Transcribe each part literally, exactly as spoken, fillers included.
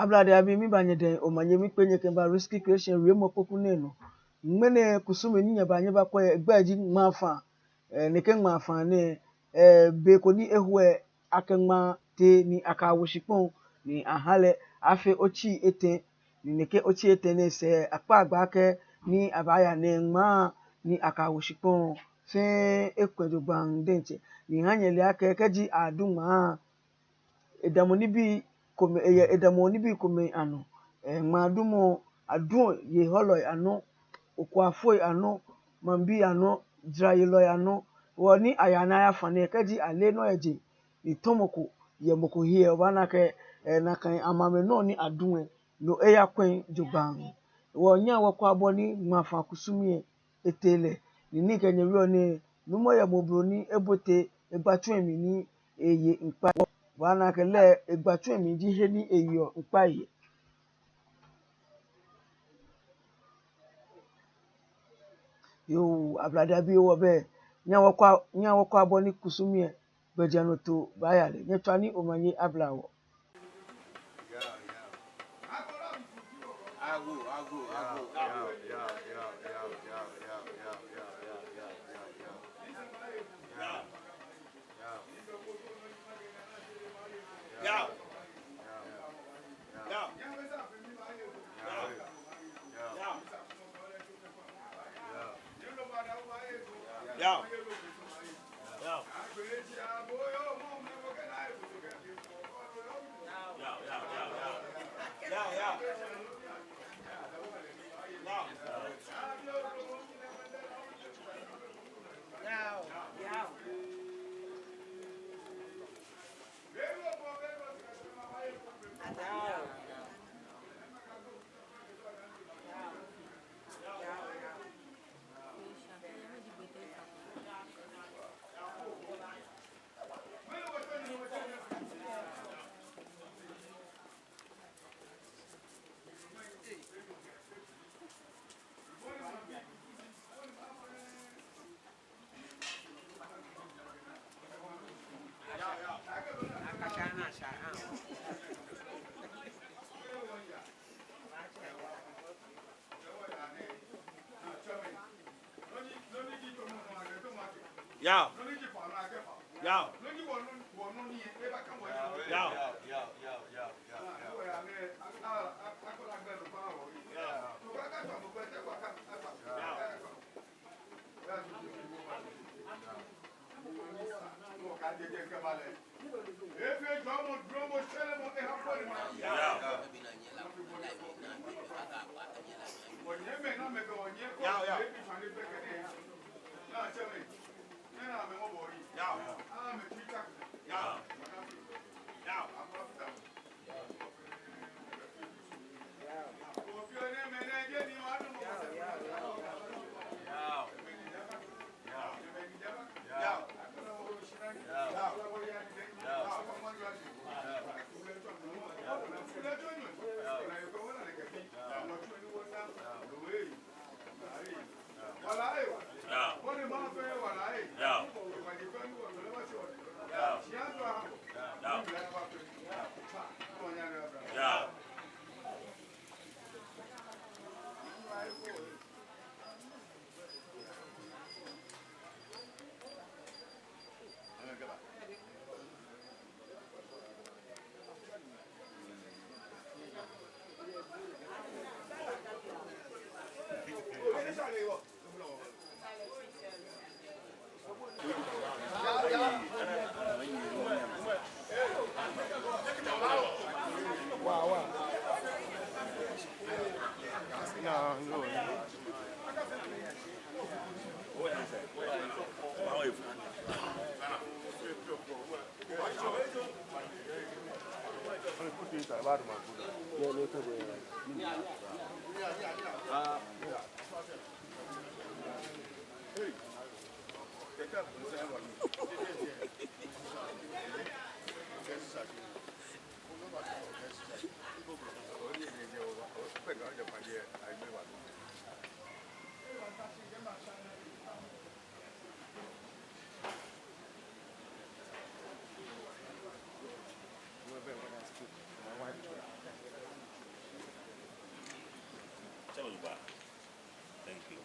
Ablade abii, miba nyɛdɛŋ omanye, mikpee nyɛ kɛmiiba Risky Creation wiemɔ kpoku nɛɛ nɔ. Ŋmɛnɛ kusum ni nyɛba nyɛbakwɛ lɛ, egbɛi ji ŋmaafaa. Ɛɛ, nɛkɛ ŋmaafaa nɛɛ, ɛɛ, be ko ni eho lɛ akɛŋmaa tee ni akɛwo shikpɔŋ ni aha lɛ, afee otsii etɛ, ni nɛkɛ otsii etɛ nɛɛ sɛɛ akpaa gbɛ akɛ ni abaaya nɛɛ ŋmaa ni akɛwo shikpɔŋ fɛɛ ekwɛ jogbaŋŋ diɛŋtsɛ. Ni miha nyɛle akɛ kɛji adu ŋmaa, edamɔ nibii komɛi, eyɛ, edamɔ nibii komɛi anɔ. Ɛɛ, ŋmaadumɔ, aduɔ yei hɔlɔi anɔ, okuafoi anɔ, maŋbii anɔ, jarayelɔi anɔ. Hewɔ ni ayaa ni ayafa nɛɛ, kɛji ale nɔ yɛ jeŋ ni tɔmɔ ko yɛ mɔ ko he lɛ, obaana akɛ, ɛɛ, nakai amɛ amɛnɔ ni adu lɛ, no eyakwɛŋ jogbaŋŋ. Hewɔ nyɛhaa wɔkwɛa bɔ ni ŋmaafaa kusum lɛ etee lɛ. Ni mikɛɛ nyɛ, wiemɔ nɛɛ, nuumo yɛ mɔ obloni ebote egbatsu lɛ mli ni eye ŋkpai. Obaana akɛ lɛ egbatsu lɛ mli ji he ni eyeɔ ŋkpai yɛ. Yoo, Ablade abii, wɔbɛ. Nyɛhaa wɔkwɛa, nyɛhaa wɔkwɛa bɔ ni kusum lɛ gbɛjianɔtoo baaya lɛ. Nyɛtswaa ni omanye abla wɔ. Yao. Yao. Yao. Thank you.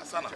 Asana.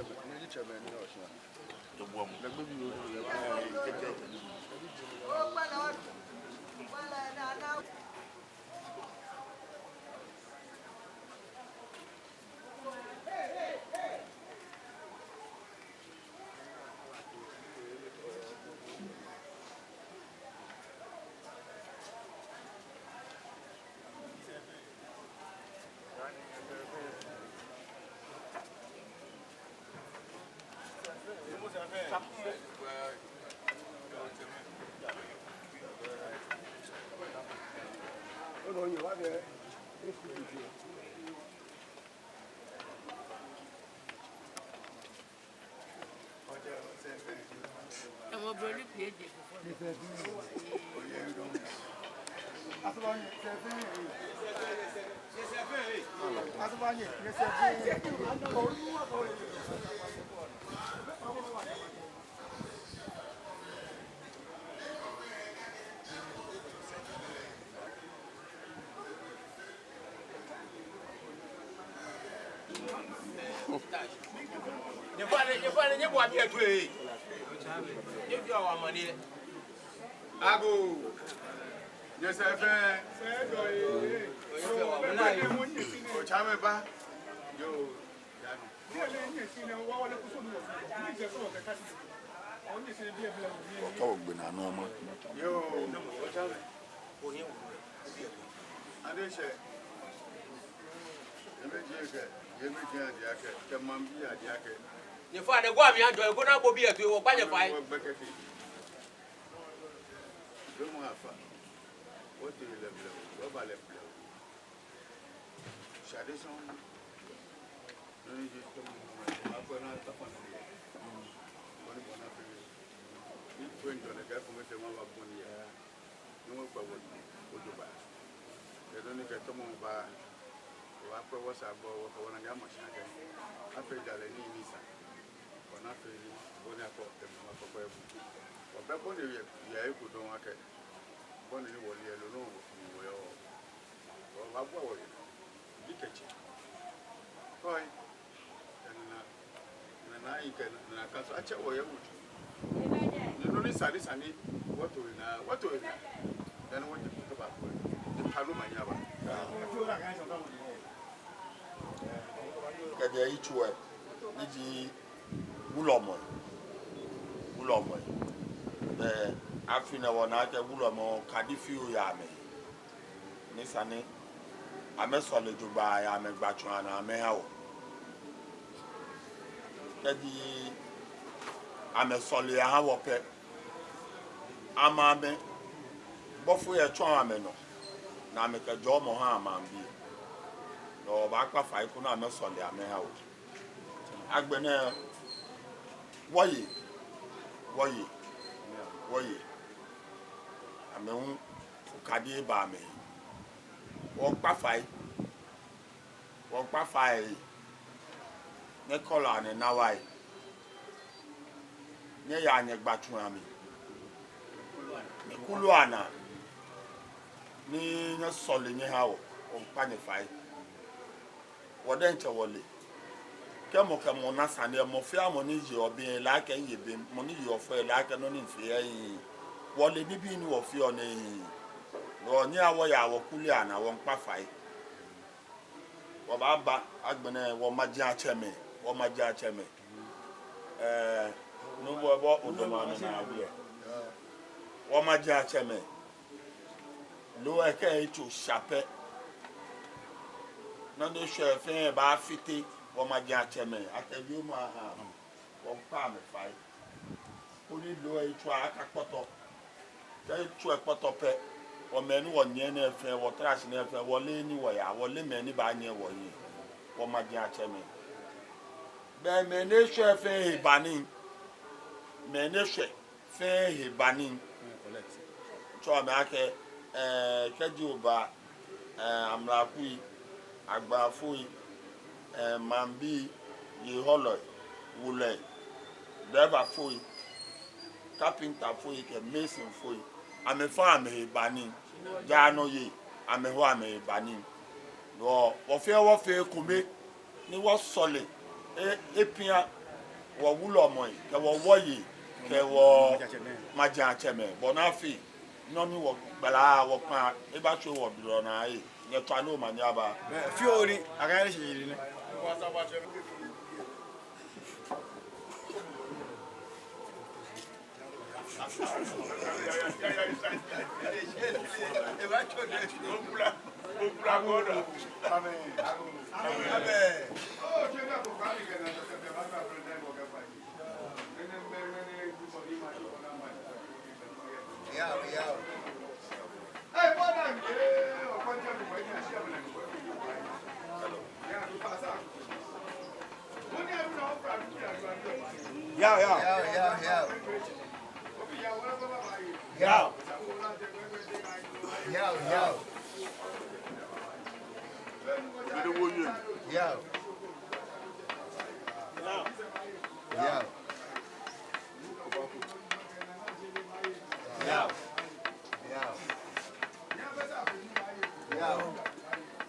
Nyɛfane, nyɛfane, nyɛbua biɛ toi. Nyɛfea wɔ amaniɛ. Agoo. Nyɛsɛɛ fɛɛ. Nyɛfea wɔ amaniɛ. Otsaame ba. Yoo. Ɔka wɔ gbɛ naa nɔ ma. Yoo, otsaame. Ade shɛ. Yɛ mɛi ji akɛ, yɛ mɛi ji adi akɛ, kɛ maŋbii adi akɛ. Nyɛfane, gwa mi ajɔ, eko na bo biɛ toi, wɔkpa nyɛ fai. Wɔgbɛkɛ fɛɛ. Yɛ mɔ afa. Wɔtee lɛ blɛoo, wɔba lɛ blɛoo. Shade sɔŋŋ. Nɔ ni ji tɔmɔ, akwɛ na tɔmɔ ni yɛ. Bɔ ni bɔ na fee. Ni tue njɔ nɛkɛ kome te ma ba bɔ ni yɛ. Ni wɔkpa wɔ, wɔjogbaŋŋ. Kɛ nɔ ni kɛ tɔmɔ ba. Wɔkpa wɔ sa gbɔ, wɔkpa wɔ na ya ma sha kɛ. Afee jalɛ ni ni sa. Wɔna fee ni, bɔ ni akɔ, kɛ mɔ akɔ kɔ ebu. Wɔbɛ bɔ ni yɛ, yɛ eko dɔŋŋ akɛ. Bɔ ni ni wɔle yɛ lolo, wɔ, wɔ yɛ wɔ. Wɔbabua wɔhe. Bi kɛtsɛ. Kɔi. Kɛ nana, nana yi kɛ nana ka so atsɛ wɔ yɛ wuju. Ni nɔ ni sa ni sa ni wɔto yi naa, wɔto yi naa. Dani wɔje kɔba kɔ. Ni kanu ma nyaba. Kɛjɛ yitso lɛ, ni ji wulɔmɔ, wulɔmɔ. Bɛ afi nɛɛ wɔna akɛ wulɔmɔ kadi fioo yɛ amɛ. Ni sa ni amɛsɔle jogbaŋŋ yɛ amɛgbatsu anɔ amɛha wɔ. Kɛji amɛsɔle aha wɔ pɛ, ama amɛ bɔfoi etsɔ amɛnɔ, ni amɛkɛ jɔɔmɔ ha maŋbii. Ni wɔbaakpa fai koni amɛsɔle amɛha wɔ. Agbɛnɛ wɔye, wɔye, wɔye. Amɛ hu okadi eba amɛhe. Wɔkpa fai, wɔkpa fai. Nɛkɛ lɛ anɛ na wai. Nyɛyaa nyɛgba tsu amli. Nyɛkulu anaa. Ni nyɛsɔle nyɛha wɔ, wɔmiikpa nyɛ fai. Wɔ diɛŋtsɛ wɔle. Kɛ mɔ kɛ mɔ na sane lɛ, mɔ fɛɛ mɔ ni yeɔ bem lɛ, ele akɛ miye bem, mɔ ni yeɔ fɔ lɛ, ele akɛ nɔ ni mifee lɛ ehiii. Wɔle nibii ni wɔfeɔ nɛɛ ehiii. Wɔ nyɛhaa wɔyaa wɔkulu anaa, wɔmiikpa fai. Wɔbaaba agbɛnɛ wɔmajiatsɛmɛi, wɔmajiatsɛmɛi. Ɛɛ, nuu bɔ bɔ odɔmɔ amɛnaa wulɛ. Wɔmajiatsɛmɛi. Loo lɛ kɛ etso sha pɛ, nɔ ni eshwɛ fɛɛ baafite, wɔmajiatsɛmɛi, akɛ wiemɔ aha amɛ, wɔmiikpa amɛ fai. Koni loo lɛ etswa akakpɔtɔ. Kɛ etswa kpɔtɔ pɛ, wɔ mɛi ni wɔnyiɛ nɛɛ fɛɛ, wɔtara shi nɛɛ fɛɛ, wɔleee ni wɔyaa, wɔleee mɛi ni baanyiɛ wɔhiɛ, wɔmajiatsɛmɛi. Bɛ mɛi ni eshwɛ fɛɛ he ba nii, mɛi ni eshwɛ fɛɛ he ba nii. Tsɔɔ amɛ akɛ, ɛɛ, kɛji oba, ɛɛ, amlakui, agbaafoi, ɛɛ, maŋbii, yei hɔlɔi, wulɔi, drɛbafoi, kapintafoi kɛ mesonfoi, amɛfɛɛ amɛhe ba nii. Jaanɔyei, amɛfɛɛ amɛhe ba nii. Wɔ, wɔfɛɛ wɔfee ekome ni wɔsɔle, e, epia wɔwulɔmɛi kɛ wɔwɔyei kɛ wɔmajiatsɛmɛi, bɔ ni afee nɔ ni wɔgbala wɔkpa ebatsɔ wɔdurɔ naa lɛ. Nyɛtswaa ni omanye aba. Fioo ni akanyɛ shishijee nɛ. Yao, yao. Yao, yao, yao. Yao. Yao, yao. Yao. Yao. Yao. Yao.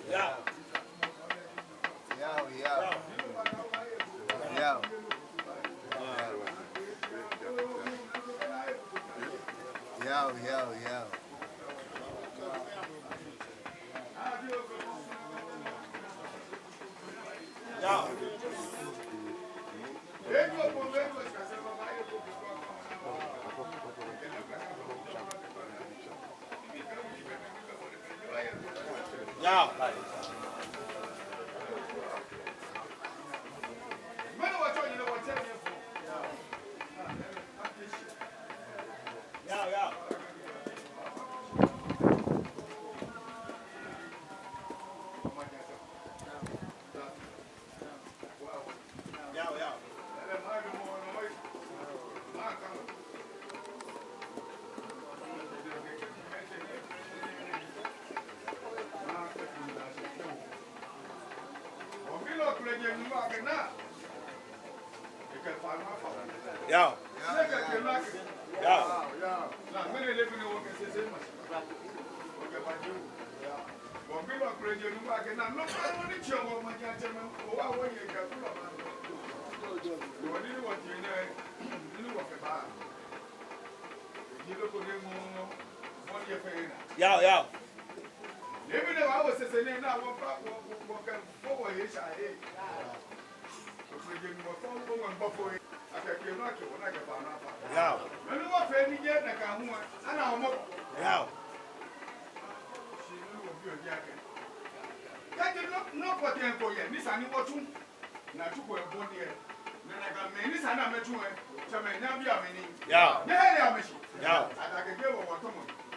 Yao. Yao, yao. Yao. Yao, yao, yao. Yao. Yao. Yao, yao. Yao, yao. Yao. Yao. Yao, yao. Yao. Yao. Yao. Yao.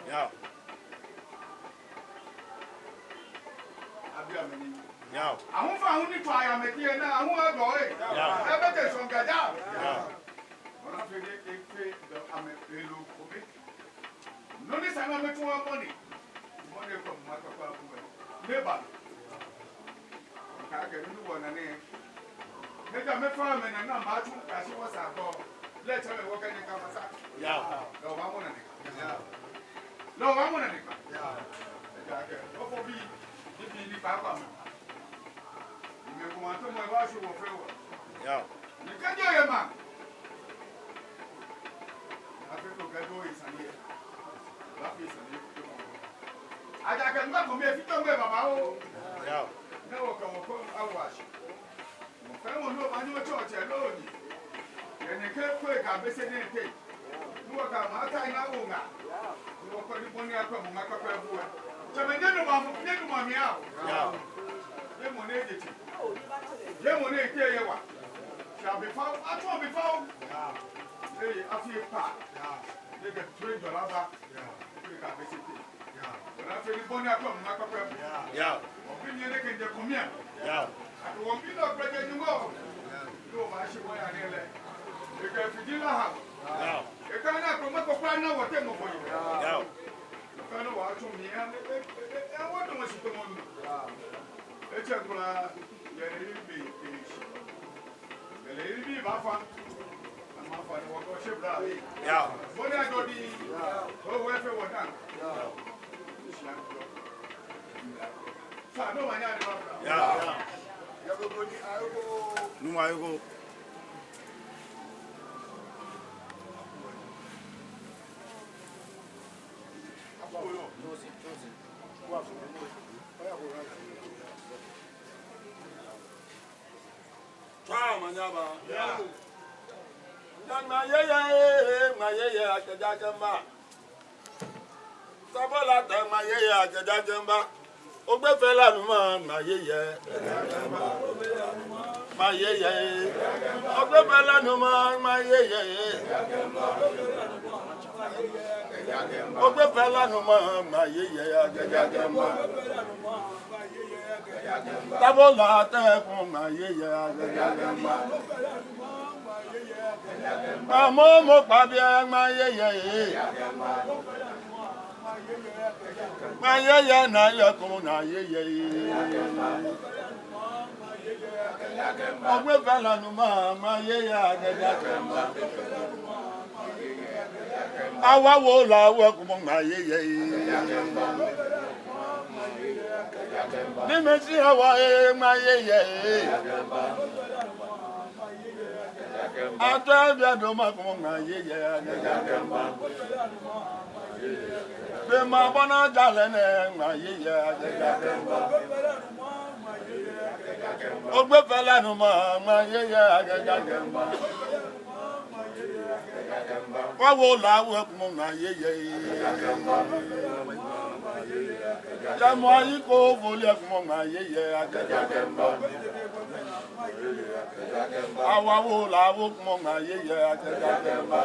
Yao. Yao. Ahun fɛɛ ahun ni tswa yɛ amɛteŋ lɛ, ahun lɛ edɔ ee. Yao. Ebɛ tɛ sɔŋ gaja. Yao. Ona fɛɛ ni efee dɔ amɛ elo kome. Nɔ ni sa ni amɛtsu amɔ ni. Mɔ ni kɔ mɔ tɔ kpa kumɛ. Mɛɛ ba. Kɛ akɛ nɔ ni wɔna nɛɛ. Mɛɛ ja mɛɛ fɛɛ mɛɛ na ni amɛtsu kɛyashi wɔsɛɛ gbɔ. Lɛ tsɛmɛi wɔkɛ nyɛ kɛ amɛsa. Yao. Lɛ obaamɔ nane kpa. Yao. Lɛ obaamɔ nane kpa. Yao. Ejaakɛ, ofɔ bii, nibii ni kpaakpa mli. Ni mɛi komɛi atsɔmɔ ebaashwie wɔ fɛɛ wɔ. Yao. Ni kɛji oye maŋ. Afee ko kɛji oye sane. Obaafee sane. Ejaakɛ ŋmɛnɛ ko mli efiteɔ ŋmɛnɛ babaoo. Yao. Ni wɔkɛ wɔkɔ awo shi. Mɔ fɛɛ mɔ ni obaanyɛ otsɛ otsɛ loo onii. Kɛ nɛkɛ ko eka bese nɛɛ teŋ. Ni wɔkɛ amɛ ata ina wo ŋa. Ni wɔkɔ ni bɔ ni akwɛ mɔ ŋa kpakpa ebu wɛ. Tsɛmɛi, nyɛnumɔ, nyɛnumɔ mi ao. Yao. Yɛ mɔ ni eje tsɛ. Yɛ mɔ ni ete yɛ wa. Shi abifao, atsɔ abifao. Yao. Ee, afi ekpa. Yao. Ni kɛ tue jɔla ba. Yao. Ko eka bese teŋ. Yao. Wɔna fee ni bɔ ni akwɛ mɔ ŋa kpakpa. Yao. Wɔbii ni yɛ nɛkɛ ŋjɛ kɔmia. Yao. Ati wɔbii ni okpɛlɛ jɛ Nyɔŋmɔ. Yao. Ni wɔbaashi bɔ ni yaa nɛɛ lɛ. Ekɛ fiji la ha. Yao. Ekɛ na kɔmɛ kɔkɔ na wɔteŋ mɔ ko yi. Yao. Ekɛ na wɔtsɔ mi ya. E, e, e, e, wɔdɔmɔ shi tɔmɔ nu. Yao. Etsɛ kula. Yɛ ni bi, bi shi. Yao. Yao. Nuumo Ayekoo. Tswa omanye aba. Yao. Ŋmaa yeye, ŋmaa yeye, akɛ ja kɛ mba. Sabola ta ŋmaa yeye, akɛ ja kɛ mba. Ogbɛi fɛɛ la nu ma, ŋmaa yeye. Ŋmaa yeye. Ogbɛi fɛɛ la nu ma, ŋmaa yeye. Ogbɛi fɛɛ la nu ma, ŋmaa yeye, akɛ ja kɛ mba. Sabola ta ekumɔ ŋmaa yeye, akɛ ja kɛ mba. Kpaamɔ mɔ kpaa biɛ ŋmaa yeye. Ŋmaa yeye naa yɛ ekumɔ ŋmaa yeye. Ogbɛi fɛɛ la nu ma, ŋmaa yeye, akɛ ja kɛ mba. Awa wo la wo ekumɔ ŋmaa yeye. Ni mɛi shi awa e ŋmaa yeye. Atswa biɛ dɔmɔ ekumɔ ŋmaa yeye. Be ma bɔ ni aja lɛ nɛɛ ŋmaa yeye. Ogbɛi fɛɛ la nu ma, ŋmaa yeye, akɛ ja kɛ mba. Wa wo la wo ekumɔ ŋmaa yeye. Jamɔ ayi ko voli ekumɔ ŋmaa yeye, akɛ ja kɛ mba. Awa wo la wo ekumɔ ŋmaa yeye, akɛ ja kɛ mba.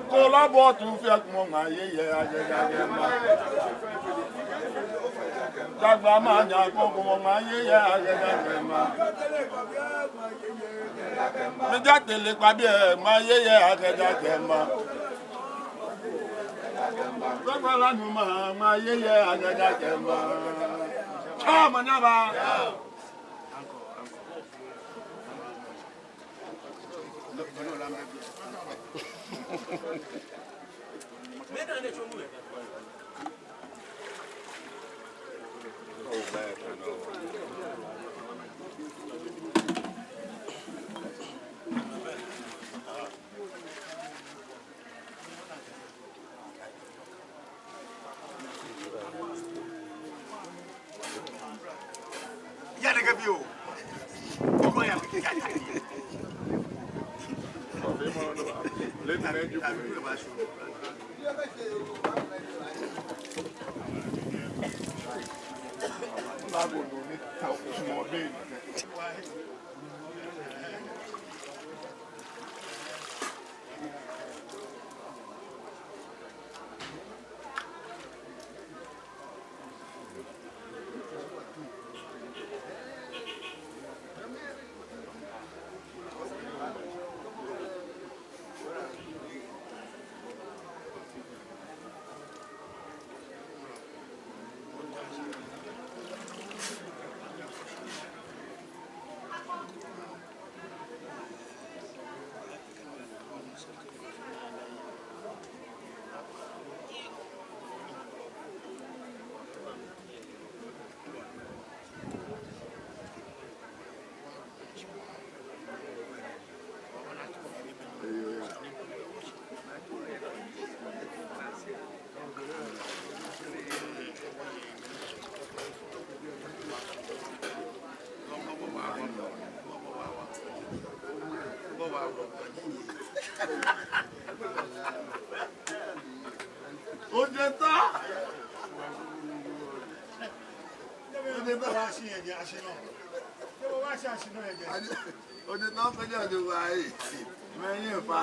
Kola bɔ tu fɛɛ ekumɔ ŋmaa yeye, akɛ ja kɛ mba. Jagba ma nya ko ekumɔ ŋmaa yeye, akɛ ja kɛ mba. Mi ja tele kpaa biɛ ŋmaa yeye, akɛ ja kɛ mba. Jagba la nu ma, ŋmaa yeye, akɛ ja kɛ mba. Tswa omanye aba. Ojeta. Ojeta. Ojeta, kɛjɛ ojogbaŋŋ. Mɛi yɛ fa.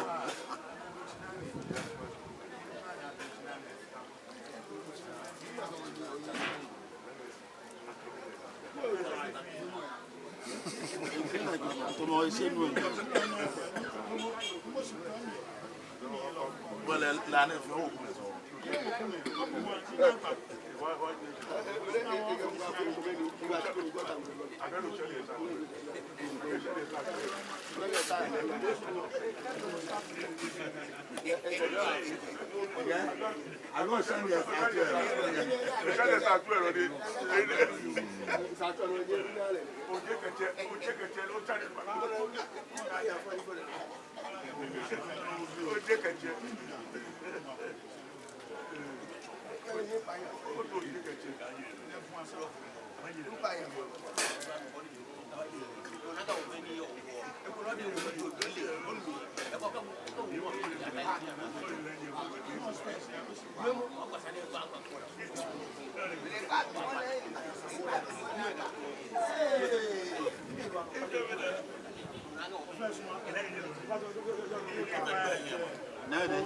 Nɛɛ de.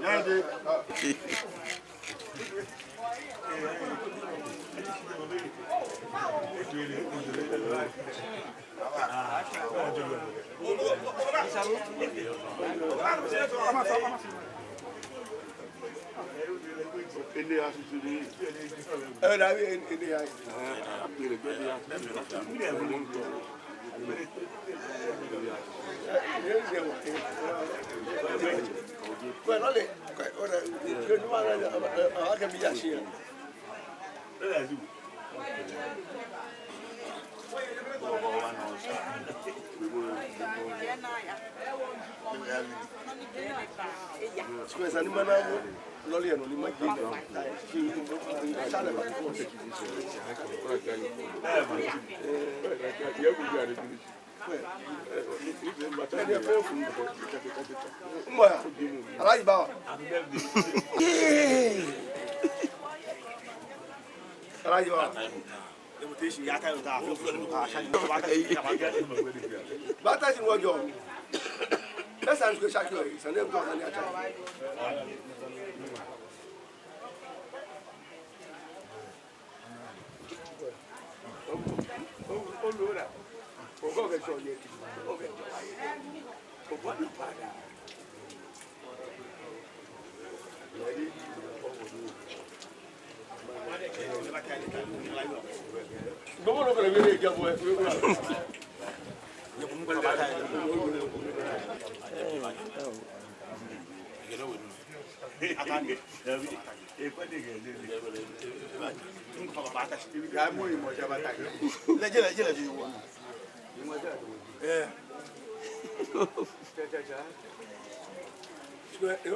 Nɛɛ de. Square, sani mana lɔle yɛ nɔ ni maje. Mba, Alhaji Bawa. Alhaji Bawa. Bata si wɔjɔ. Esa ni ko saki o, sani ko sani acha.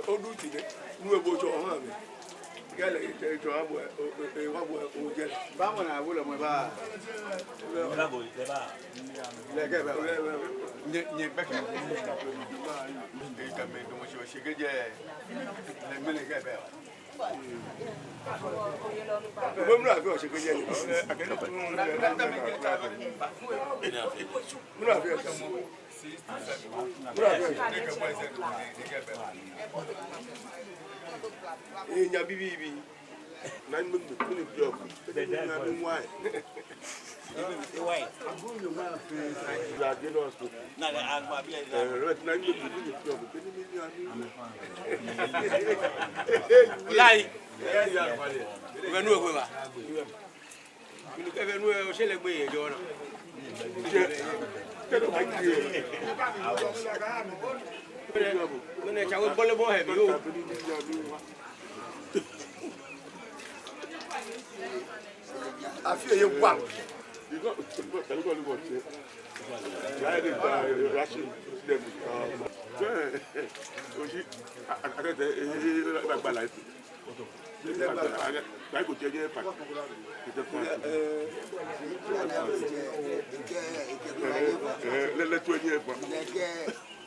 Odu ti de, nu ebo tsɔ hã mi. Kɛlɛ, etsɔ wa bo, wa bo ojɛ. Ba mɔ na bo lɛ mɔ ba. Lɛ kɛ bɛ. Nye, nye bɛ kɛ. Kɛ mɛ dɔmɔ si o si kɛ jɛ. Lɛ mɛ lɛ kɛ bɛ. Mɔ mɛ lɛ afee o si kɛ jɛ. Mɛ lɛ afee o si kɛ jɛ. Ee, nya bibiibi. Na ni mɛni, mɛni block. Mɛni nya mi why? Why? Na ni mɛni, mɛni block. Mɛni nya mi. Lai. Mɛni o ko ba. Mɛni kɛ mɛni o, o se lɛ gbɛ yɛ jɔ na. Mɛni tsa ko bɔlɛ bɔ hɛ mi o. Afi ye wa.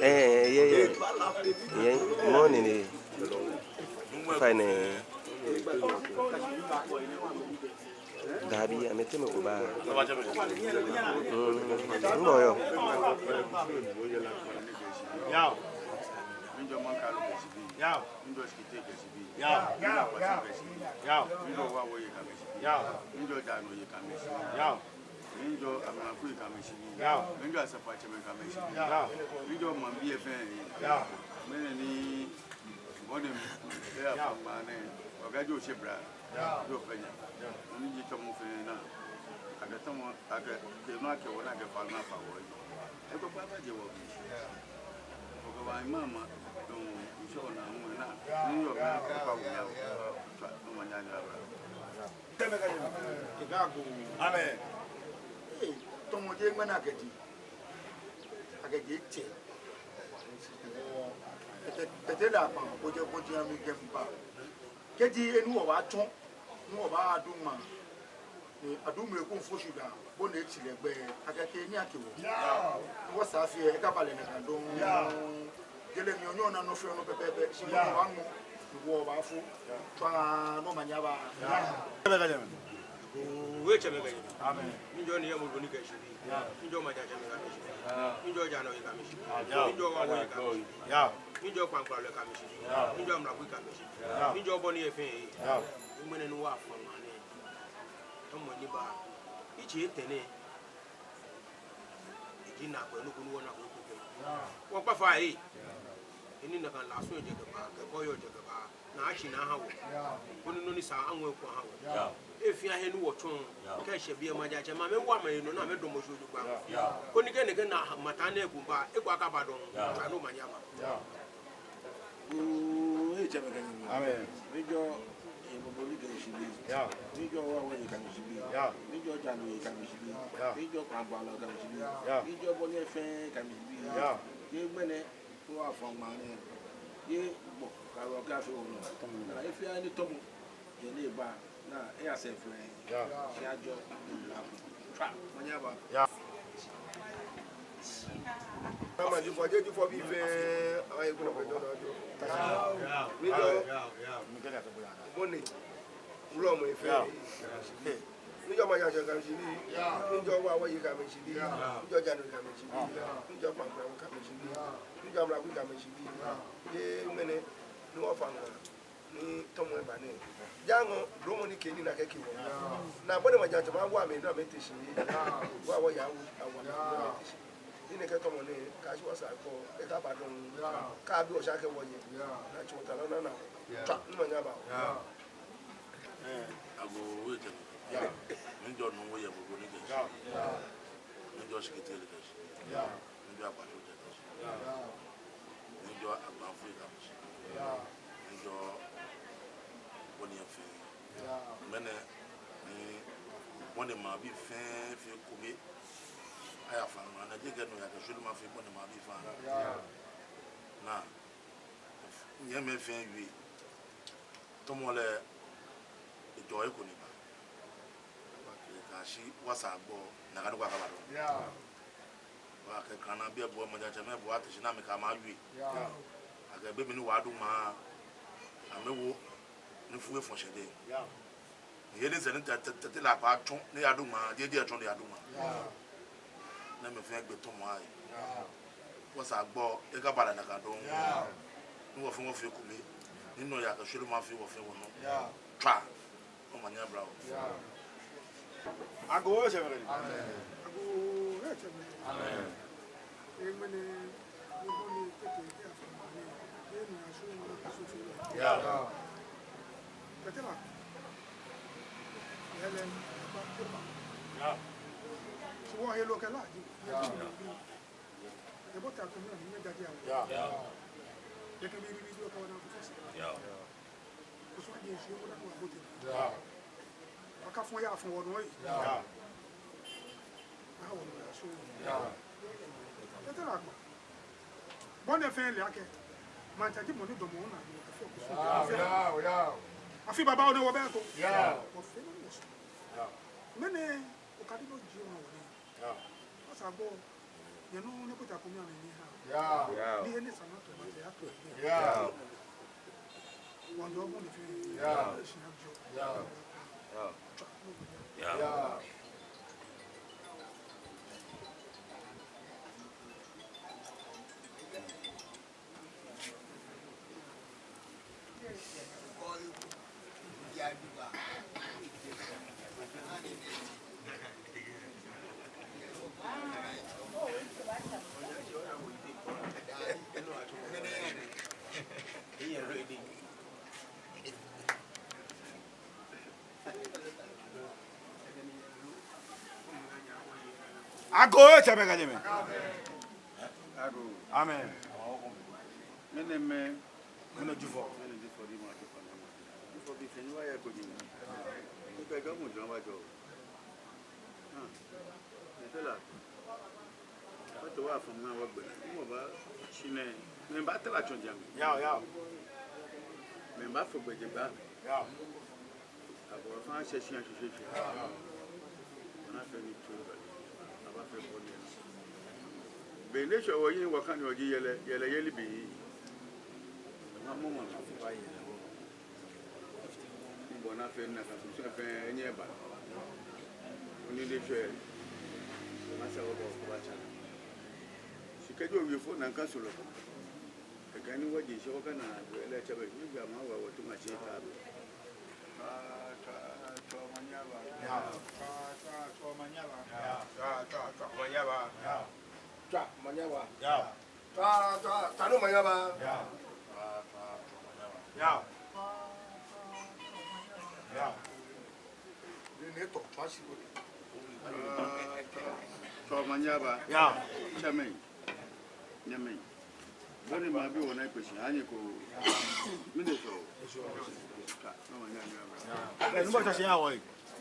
Ɛɛ, yɛ, yɛ. Yɛ, mɔ nɛɛ nɛ. Fine. Dabi, amɛteŋ mɛi komɛi ba. Mm, mɔ yɔɔ. Yao. Yao. Yao. Yao. Yao. Miijɔɔ amɛkui kɛ amɛshibii. Yao. Miijɔɔ asafoiatsɛmɛi kɛ amɛshibii. Yao. Miijɔɔ maŋbii fɛɛ. Yao. Mɛni ni bɔ ni eya fɔ ŋmaa nɛɛ, Oga Joseph Bra. Yao. Joseph Bra. Yao. Ni ji tɔmɔ fɛɛ naa. Akɛ tɔmɔ, akɛ, kɛ nɔ akɛ wɔ naa, akɛ faa naa faa wɔ. Ekpakpa baje wɔbii. Okɛ wɔ mama, dɔŋŋ, ŋshɔ naa ŋwɛi naa. Ni yɔɔ mli akɛ kpa wɔ naa. Tswa, no manyɛ aba. Amen. Ee, tɔmɔ jɛ ŋmɛnɛ akɛji. Akɛji etsɛ. Tete, tete la kpa, kojɛ, kojɛ ami jɛ mba. Kɛji enu wɔ baatsɔ, nu wɔ baadu ŋmaa. Ni adu mli ko fo shi da, bɔ ni etsi lɛ gbɛ, akɛ kɛ ni akɛ wɔ. Ni wɔsɛɛ afi lɛ, ekaba lɛ nakai dɔŋŋ. Jɛlɛ mli onyɛ ona nɔ fɛɛ nɔ pɛpɛɛpɛ, shi mɔ ni wɔŋmɔ, ni wɔbaafo. Tswa, no manyɛ aba. Owe tsɛ mɛ kɛ yɛ. Amen. Miijɔɔ Nii Yemo Obroni kɛ eshibii. Miijɔɔ maŋtsɛmɛi kɛ amɛshibii. Miijɔɔ jaanɔ yei kɛ amɛshibii. Miijɔɔ wɔ awɔyei kɛ amɛshibii. Miijɔɔ kpaŋkpalɔi kɛ amɛshibii. Miijɔɔ amlakui kɛ amɛshibii. Miijɔɔ bɔ ni yɛ fɛɛ yɛ. Ŋmɛnɛ ni wɔfɔ ŋmaa nɛɛ. Tɔmɔ ni ba. Etsɛ etɛ nɛɛ. Eji naakpɛɛ nɔ ko ni wɔnako eko pɛ. Wɔkpa fai. Eni nakai laasu ejɛ kɛba, kɛ kɔɔyɔɔ ejɛ kɛba. Naa atsi naa aha wɔ. Koni nɔ ni sa aŋɔ eko aha wɔ. Efɛɛ he ni wɔtsɔ. Kɛ eshɛ biɛ maŋtsɛmɛi, amɛwo amɛhe nɔ ni amɛdamɔ shi jogbaŋŋ. Koni kɛ nɛkɛ naa mataa nɛɛ eko ba, eko akaba dɔŋŋ. Tswa, no manyɛ aba. Owe tsɛ mɛ kɛ nyɛmi. Amen. Miijɔɔ Yemo Obroni kɛ eshibii. Miijɔɔ wɔ awɔyei kɛ amɛshibii. Miijɔɔ jaanɔ yei kɛ amɛshibii. Miijɔɔ kpaŋkpalɔi kɛ amɛshibii. Miijɔɔ bɔ ni yɛ fɛɛ kɛ amɛshibii. Yɛ ŋmɛnɛ ni wɔfɔ ŋmaa nɛɛ. Yɛ gbɔ, kɛ wɔkɛ afee wɔnɔ. Naa efɛɛ ni tɔmɔ. Yɛ ni eba. Naa, eya sɛɛ fɛɛ. Shi ajɔ. Tswa, manyɛ aba. Mama, Jufɔ, Jufɔ bii fɛɛ, ayi kuna fɛɛ dɔdɔ jɔ. Miijɔɔ, bɔ ni, wulɔmɛi fɛɛ. Miijɔɔ maŋtsɛmɛi kɛ amɛshibii. Miijɔɔ wɔ awɔyei kɛ amɛshibii. Miijɔɔ jaanɔi kɛ amɛshibii. Miijɔɔ kpaŋkpalɔi kɛ amɛshibii. Miijɔɔ amlakui kɛ amɛshibii. Yɛ ŋmɛnɛ ni wɔfɔ ŋmaa. Ni tɔmɔ eba nɛɛ. Jaaŋɔ, dromɔ ni kɛ ni nakai kɛ wɔ. Naa bɔ ni maŋtsɛmɛi awo amɛ, ni amɛte shi. Wɔ awɔyei awo, awo amɛ, ni amɛte shi. Ni nɛkɛ tɔmɔ nɛɛ, kaashi wɔsɛɛ akɔ, ekaba dɔŋŋ. Kaabi wɔsɛɛ akɛ wɔye. Naa tsɔ ta lɔ naa naa. Tswa, no manyɛ aba. Agoo, owe tsɛ mɛ. Miijɔɔ Nuumo Yemo Obroni kɛ eshibii. Miijɔɔ Shikitele kɛ eshibii. Miijɔɔ Akpashɔŋtsɛ kɛ eshibii. Miijɔɔ Agbaafoi kɛ amɛshibii. Miijɔɔ bɔ ni yɛ fɛɛ. Ŋmɛnɛ ni bɔ ni maŋbii fɛɛ fee ekome. Aya fɔ ŋmaa nɛɛ, jeee kɛ nɔyaa kɛ shweremɔ afee bɔ ni maŋbii fɛɛ. Naa, nyɛmimɛi fɛɛ wie. Tɔmɔ lɛ, ejɔɔ eko ni ba. Kaashi wɔsɛɛ agbɔ, nakai nɔ ko akaba dɔŋŋ. Wɔkɛ kɛ naa biɛ bo maŋtsɛmɛi bo ate shi ni amɛkɛ amɛ awie. Akɛ be mli ni wɔdu ŋmaa, amɛwo ni fuu efɔ shɛ dɛŋ. Ni he ni sɛɛ ni tɛ, tɛ, tɛ, tɛ la kpa tsɔ ni yadu ŋmaa, jeee, jeee etsɔ ni yadu ŋmaa. Ni amɛ fɛɛ gbe tɔmɔ ayi. Wɔsɛɛ agbɔ, ekaba lɛ nakai dɔŋŋ. Ni wɔ fɛɛ wɔfee ekome. Ni nɔyaa kɛ shweremɔ afee wɔ fɛɛ wɔnɔ. Tswa. Omanye aba oo. Agoo, owe tsɛ mɛ. Amen. Agoo, owe tsɛ mɛ. Amen. Ee, ŋmɛnɛ, ni bɔ ni tete, tete afɔ ŋmaa nɛɛ, ee, ni asu, ni asu fɛɛ. Tete la. Yɛ lɛ, eba, eba. Shi wɔheloo kɛ La ji. Ebote akɛ mɔ ni mɛi jaje awo. Yɛ kɛ mɛi bibii do kɛ wɔna ko fɛɛ. Kusum ni eshi eko na ko abote. Wɔkafɔ ya fɔ wɔnɔ yi. Aha wɔnɔ ya so. Tete la kpa. Bɔ ni fɛɛ le akɛ. Maŋtsɛ ji mɔ ni damɔ wɔnaa ni wɔkɛfɔ kusum. Yao, yao, yao. Afi babaoo nɛ wɔbɛ ko. Yao. Wɔfee nɔ ni wɔsumɔɔ. Yao. Mɛni okadi nɔ ji wɔnɔ wɔnɛ. Yao. Ɔsa gbɔ. Nyɛnu ni kota kumi amɛ ni ha. Yao. Yao. Ni eni sama to ma te ya to. Yao. Wɔnjɔ bɔ ni fee. Yao. Eshi ajɔ. Yao. Yao. Yao. Agoo, tsɛmɛi kɛ nyɛmɛi. Agoo. Amen. Mɛni mɛ. Mɛni Jufɔ. Mɛni Jufɔ di ma Jufɔ na ma. Jufɔ bi fɛɛ ni wa ya ko ni. Ni bɛ jɔ mu jɔ wa jɔ. Ah. Ni tɛ la. Kpɛtɛ wa fɔŋ na wa gbɛ. Mɔ ba shi nɛ. Mɛi ba tɛ la tsɔ jam. Yao, yao. Mɛi ba fɔ gbɛ jɛ ba. Yao. Abɔ fã shɛ shi ashɛ shɛ shɛ. Ona fɛɛ ni tso ba. Aba fɛɛ bɔ ni. Be ni shɔ wɔ yi wɔ kan wɔ ji yɛlɛ, yɛlɛ yeli be. Ona mɔ mɔ na fɔ ba yɛlɛ wɔ. Bɔ ni afee ni aka kusum fɛɛ nyɛ ba. Oni de shɔ. Ona sa wɔ ba ko ba tsa. Shi kɛji owie fɔ na ka sɔlɔ. Ekɛ ni wɔje shɔ kana do ele tsɛbɛ. Ni ja ma wa wɔ tuma tsi ta. Twa, twa, twa omanye aba. Yao. Twa, twa, twa omanye aba. Yao. Twa, twa, twa omanye aba. Yao. Twa omanye aba. Yao. Twa, twa, twa omanye aba. Yao. Twa, twa, twa omanye aba. Yao. Yao. Ni ne tɔ twa shi ko. Twa, twa, twa omanye aba. Yao. Tsɛmɛi. Nyɛmɛi. Bɔ ni ma bi wɔ na kpɛ shi, ani ko. Mɛni sɔ. Twa, twa omanye aba. Yao. Ɛ, ni bɔ twa shi ya wɔ yi.